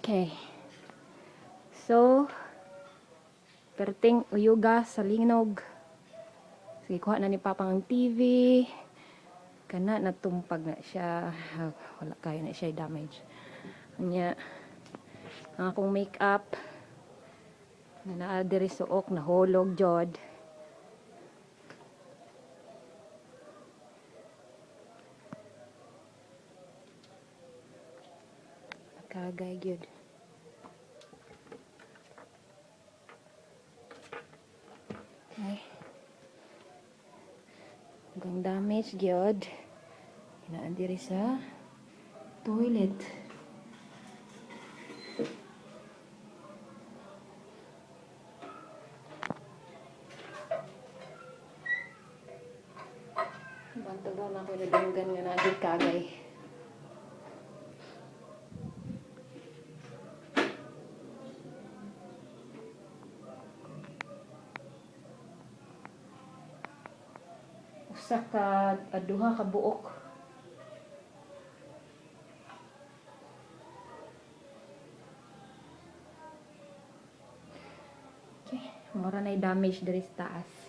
Okay. So, perting uyuga sa linog. Sige, kuha na ni Papa ang TV. Kana, natumpag na siya. Ah, wala kayo na siya damage. Anya, ang akong makeup na naa diri suok, nahulog jod. Nakagay gyud. Ay. Hanggang damage gyud. Naa diri sa toilet. Bantog na ako nadunggan nga naa kagay. Usa ka duha ka buok. Okay, mura na damage diri sa taas.